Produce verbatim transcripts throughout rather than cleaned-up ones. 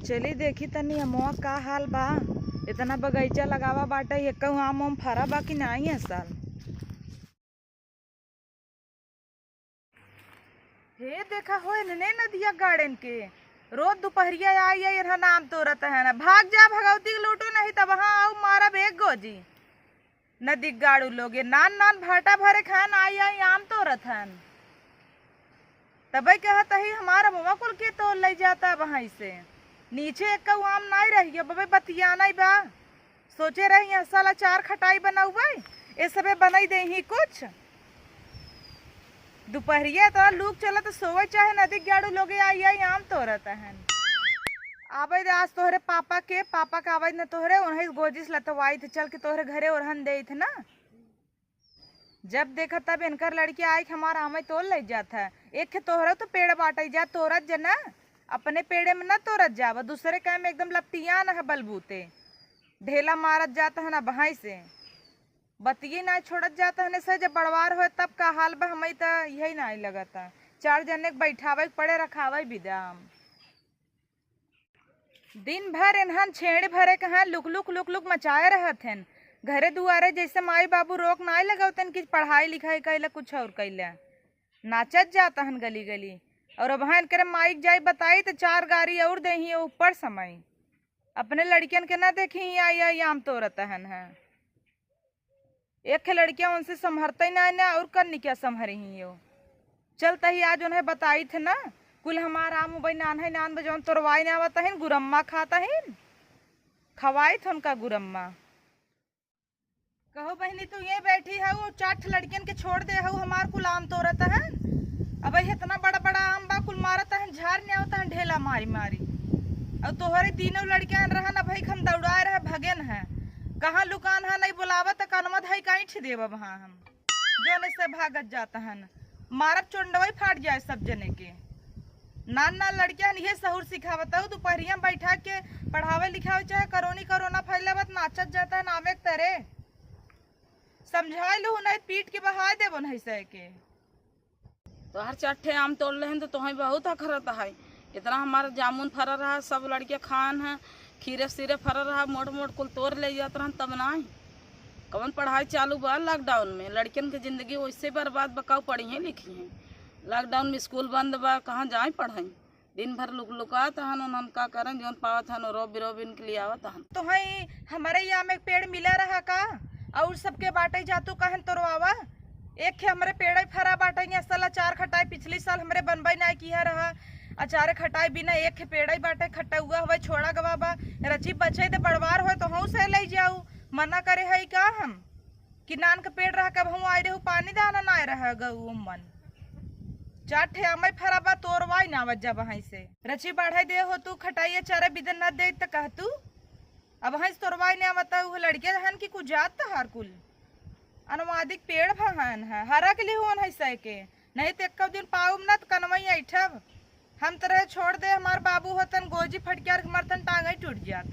चली देखी तनी अमवा का हाल बा। इतना बगइचा लगावा बाटे, एक्कउ आम वाम फरा बा कि नाहीं है साल। हे देखा हो, इन्हने नदिया गाड़ेन के रोज दुपहरिया आई आई इन्हन आम तोरत है ना। भाग जा भगवती के लूटो, नहीं तब हाँ आऊ मारब एक गोजी। नदी गाड़ू लोगे नान नान भाटा भरे खान आई आई आम तोरत हन। तबे कहत ही हमार अमवा कुल के तोड़ लई जाता अब हई से। नीचे एक्कउ आम नाई रहियो बबे बतिया नाई बा। सोचे रही हैं साला चार खटाई बनउबे, ए सबे बनई देही कुछ। दुपहरिया इतना लूक चलत सोवे चाहे नदी गाड़ू लोगे आई आई आम तोरत हन। आवे दे आज तोहरे पापा के, पापा के आवे न तोहरे, उन्हें गोजिस लतवाई थे चल के तोहरे घरे ओरहन दे थे ना। जब देखा तब इनकर लड़की आए के हमार आमे तोड़ ले जात है। एक खे तोहरो तो पेड़ बाटे जा तोरत जना, अपने पेड़े में न तोरत जाब, दूसरे के में एकदम लपटियान है बलबूते। ढेला मारत जात है ना बहाई से, बतिये ना छोड़त जात है से जब बड़वार होए तब का हाल बा, हमें तो यही ना लगता। चार जने के बैठावे के पड़े, रखावे भी दाम। दिन भर एनहन छेड़ भरे कहाँ लुक लुक लुक लुक मचाए रहत हन। घरे दुआरे जैसे माई बाबू रोक नाई लगौतन कि पढ़ाई लिखाई कैला कुछ और कैला। नाचत जात हन गली गली। और अब हाँ इनकरे माई के जाई बताई तो चार गारी और देही ऊपर समय। अपने लड़कियन के ना देखी आई आई आम तोरत हन है। एक लड़किया उनसे संभरते ना ना और कन्नी क्या संभरी ही यो। चलता ही आज उन्हें बताई थे ना, कुल हमार आम उबई नान है नान बे जौन तोरवाई ना आवत हन, गुरम्मा खात हन, खवाई थे उनका गुरम्मा। कहो बहनी तू ये बैठी है, वो चार ठे लड़कियन के छोड़ दे है, हमार कुल आम तोरत हन। अब इतना बड़ा बड़ा आम बा, कुल मारत हन, झार ने आवत हन ढेला मारी मारी। और तोहरे तीनों लड़कियन रहन, अब हम दौड़ाए रहे भगेन है, कहाँ लुकान है नहीं बुलावत, कनवा धई काइठ देब अब हाँ हम। जौने से भागत जात हन, मारब चोंडवई फाट जाए सब जने के। नान नान लड़कियन इहे सहूर सिखावत हूँ, दुपहरिया में बैठा के पढ़ावे लिखावे चाहे करोनी करोना फैलावत नाचत जात हन आमे के तरे। समझाए लू नहीं पीट के बहाए देबो नहीं सह के। तोहर चार ठे आम तोड़ लेहन तो तोहई बहुत अखरत है। इतना हमार जामुन फरा रहा, सब लड़के खान है, खीरे सीरे फरा रहा, मोट मोट कुल तोड़ ले जात रहन, तब नाई। कवन पढ़ाई चालू बा लॉकडाउन में? लड़कियन के जिंदगी वैसे बर्बाद बा, काऊ पढ़ी हैं लिखी हैं? लॉकडाउन में स्कूल बंद बा, कहाँ जाए पढ़ाई? दिन भर लुक लुकात हन, उन्हन का करन, जौन पावत हन, रो बिरो बिन के लियावत हन। तो हई हमारे यहाँ में एक पेड़ मिला रहा का? और सबके बाटे जातू कहन तोरवावा। एक खे हमरे पेड़े फरा बाटे, या साला चार खटाई पिछली साल हमरे बनबई ना किया रहा। अचार खटाई बिना एक खे पेड़े बाटे, खटौआ हवे, छोड़ा गवा बा। रची बचे दे बड़वार होए तो हूँ से ले जाऊ। मना करे है का हम? कि नान के पेड़ रह के अब हूँ आए रहू, पानी दाना ना रह गऊ मन। चार ठे अमई फरा बा, तोरवाई ना आवत जब हई से। रची बढ़ाई दे हो तू, खटाई अचार बिदन न दे त कह तू। अब हई तोरवाई ना आवत, वो लड़के हन कि कुछ जात तहार कुल। अनुवादिक पेड़ भहन है, हरा के लिए होन है सै के। नहीं तो एक्को दिन पाउब ना तो कनवई ऐठब। हम तरह छोड़ दे, हमार बाबू होतन गोजी फटकियार के मरतन टांगई टूट जात।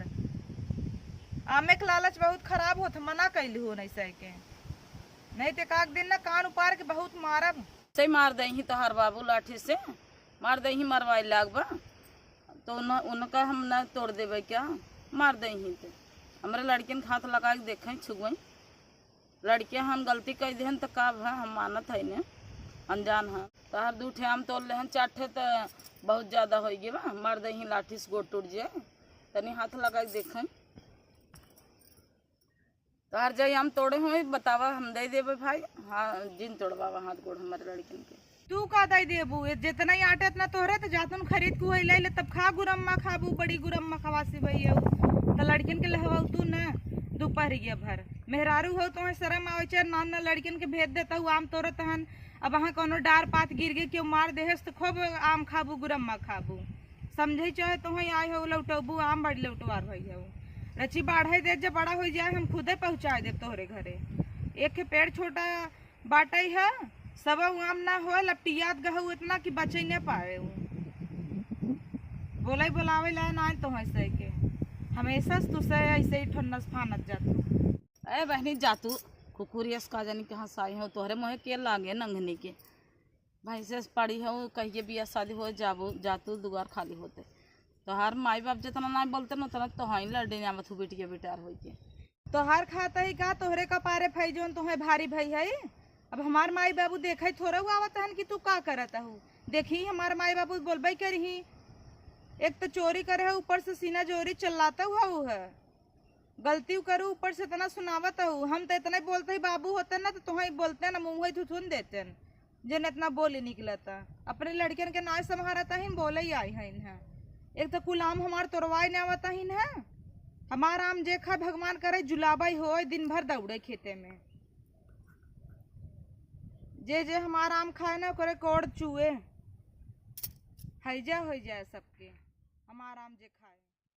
आमे के लालच बहुत खराब होत, मना कैली हो नहीं सै के। नहीं तो एक आध दिन ना कान उपार के बहुत मारब। से मार दही तोहार बाबू लाठी से, मार दही मरवाई लाग बा। तो उन-, उनका हम ना तोड़ देबे क्या? मार दही तो हमरे लड़कियन के हाथ लगा के देखें, छुगवई। लड़किया हम गलती कइ देहन त का भा, हम मानत है ने, अनजान है। तहार दू ठे आम तोड़ लेहन, चार ठे त बहुत ज्यादा होइ गे बा, मार दही लाठी से गोड़ टूट जाए। तनी हाथ लगा के देखें। तहार जाई आम तोड़े होई, बतावा, हम दे देबे भाई। हाँ, जिन तोड़वावा हाथ गोड़ हमारे लड़किन के। तू का दे देबू? ये जितना ही आटे इतना तोहरे, तो जातुन खरीद के वही ले ले, तब खा गुरम्मा खाबू, बड़ी गुरम्मा खवासी भई हो। तो लड़किन के लहवाऊ तू न दुपहरिया भर। मेहरारू हो तो शर्म आवे चाहे ना, ना लड़किन के भेज देता हूँ आम तोड़त हन। अब वहाँ कोनो डार पात गिर गई, केहू मार देहस तो खूब आम खाबू, गुरम्मा खाबू। समझे चाहे तो वहीं आए हो लौटबू, आम बड़ी लौटवार भई हो। रची बाढ़े दे, जब बड़ा हो जाए हम खुदे पहुँचाए देब तोहरे घरे। एक ठे पेड़ छोटा बाटई है, सब आम ना होए, लपटियात गहू इतना कि बचई न पाए उ। बोलई बोलावे ला ना तो है सही के, हमेशा से तू से ऐसे ही ठन्नस फानत जात हो। ए बहनी, जा तू कुकुरियस का जानी कहाँ से आई हो, तोहरे मुँहे के लागे नंगनी के। भैंसे से पड़ी हो, कहिए बिया शादी हो जाबू, जा तू दुआर खाली होते। तोहार माई बाप जितना ना बोलते ना, उतना तो हई लड़े आवत हूँ बेटिया बेटार होई के। तोहार खाता ही का, तोहरे कपारे फई जौन तोहे भारी भई है। अब हमार माई बाबू देखे थोड़ा हुआ आवत हन कि तू का करत हूँ। देखी, हमार माई बाबू बोलबे करी। एक तो चोरी करे है, ऊपर से सीना जोरी चिल्लाता हुआ है। गलती करू, ऊपर से इतना सुनावत हूँ। हम तो इतना बोलते ही बाबू होते ना, तो तोहे बोलते ना, मुँह ही थुथुन देते न। जन इतना बोली निकलता, अपने लड़कियन के नाच संभारता ही, बोले ही आई है इन्हें। एक तो कुल आम हमार तोड़वाए न आवता ही इन्हें। हमार आम जे खाए भगवान करे, जुलाबाई होए, दिन भर दौड़े खेते में। जे जे हमार आम खाए ना, ओकरे कोड़ चुए, हैजा हो जाए सबके। हमार आम जे